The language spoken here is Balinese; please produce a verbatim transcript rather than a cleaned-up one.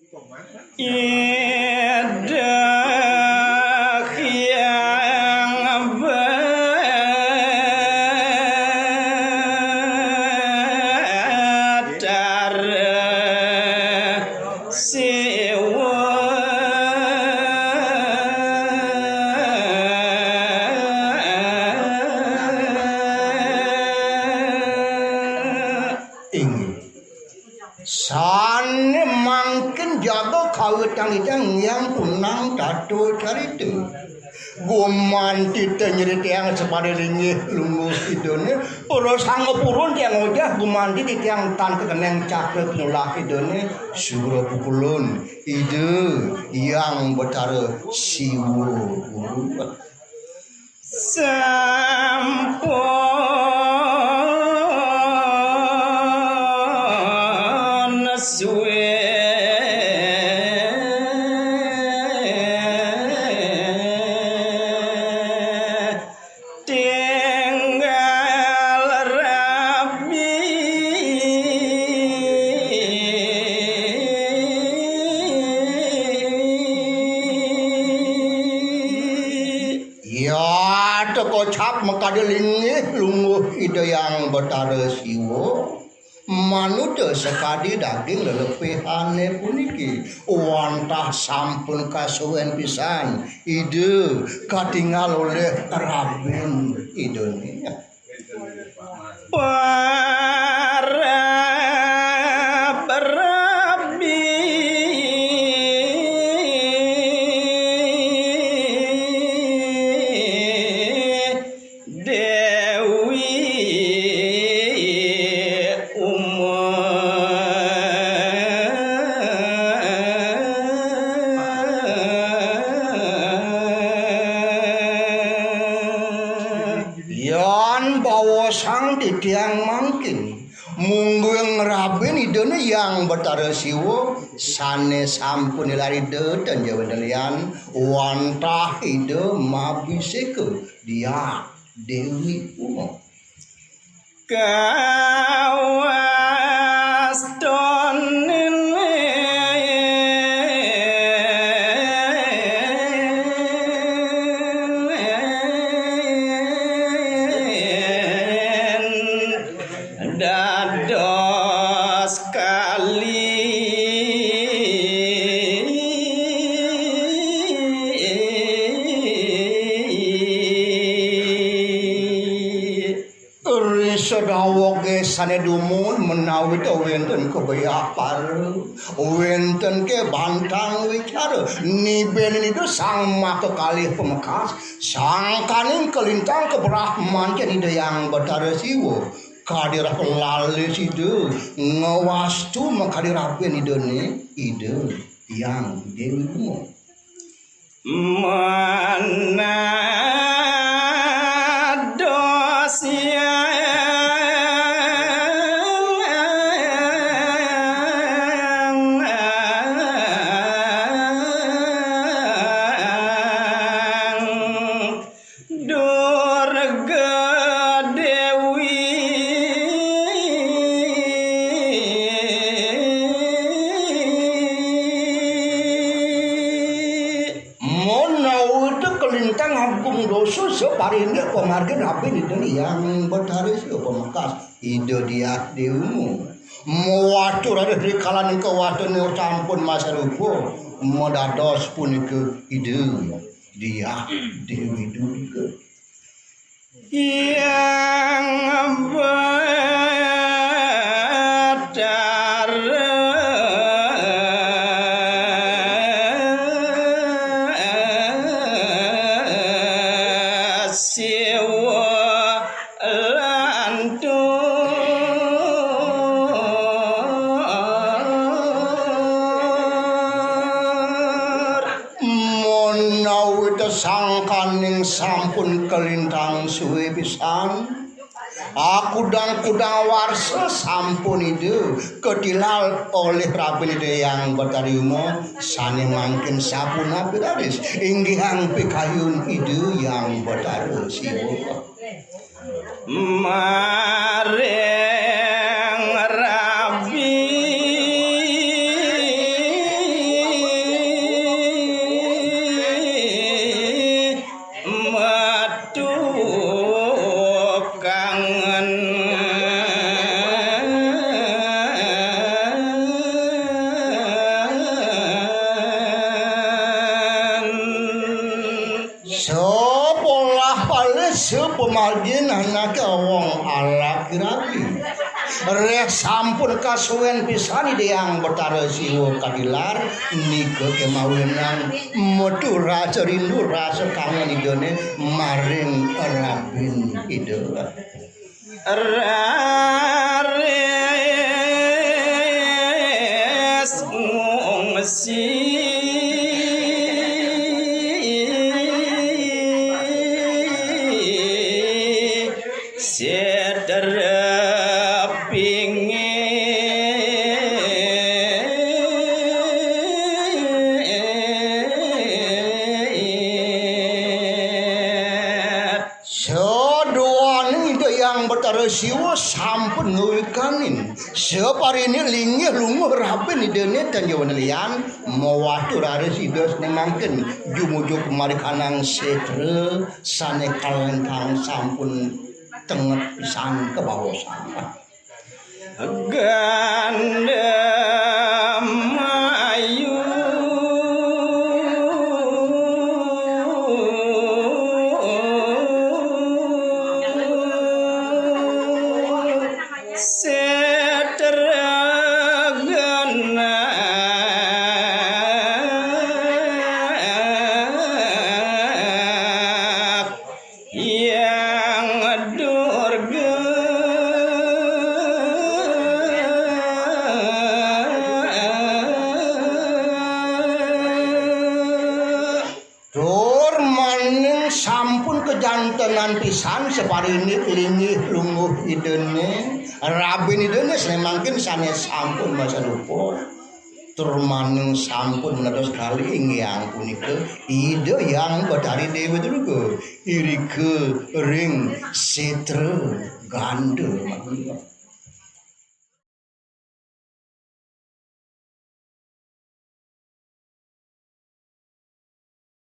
Ida Hyang Batara Siwa. Inggih. Sané mangkin jaga kawitan Ida ngiang punang tata carita. Gumanti té nyritayang sapadé linggih lungguh Idané, para sangapurun tiyang ngojah gumanti titiang tan kakeneng cakra pinulah Idané, sura pukulun Ida Hyang Batara Siwa. Sampun suwé tinggal rabi. Ya, teka cap makadi linggih lungguh Ida Hyang Batara Siwa. Manut sakadi daging lelepihané puniki, wantah sampun kasuwén pisan Ida katingal olih rabin Idané. Parab rabi Déwi Uma. Yan baosang titiang mangkin, mungguing rabin Idané Hyang Batara Siwa, sané sampun nilar Ida tan ja wénten liyan, wantah Ida mabisika Diah Déwi Uma. Kawastanin dados kali. Ri sedawege sane dumun menawi ta wenten kebaya para, wenten ke bantang wicara, niben nidu sang maka kalih pemekas, sangkaning kelintang keberah manten Ida Hyang Betara Siwa, kadirah lalis Ida, ngawastu makadi raben Idane, Ida Hyang Dewi Uma. Manados yang Durga Dewi. Menawi ta kelintang agung dosa, saparindik pamargin rabi Ida Hyang Betara Siwa pemekas Ida Diah Dewi Uma. Mawatu raris rikalaning kawatane sampun masarupa, madados punika Ida Diah Dewi Durga. Yang Betara Siwa lantur. Menawi ta sangkaning sampun kalintang suwe pisan, akudang-kudang warsa sampun Ida katilal olih rabin Ida Hyang Betara Uma, sane mangkin sapunapi raris inggihang pikayun Ida Hyang Betara Siwa. Maring rabi. Panjenengane wong alaki rabi. Reh sampun kasuwen pisan Ida Hyang Betara Siwa kadilar nika kemawinan metu rasa rindu, rasa kangen Idane maring rabin Ida. Raris ngungsi sedera pingit. Saduaning Ida Hyang Betara Siwa sampun ngwikanin. Saparine linggih lungguh rabin Idane tan jawan liyan, mawatu raris Ida sane mangkin jumujuk marikanang setra sane kalintang sampun tenget pisan kabawosan. Gandamayu setra genah Hyang Durga. Tur maning sampun kajantenan pisan saparine linggih lungguh Idane, rabin Idane sane mangkin sane sampun masarupa. Tur maning sampun dados kalih inggih punika Ida Hyang Betari Dewi Durga irika ring setra ganda.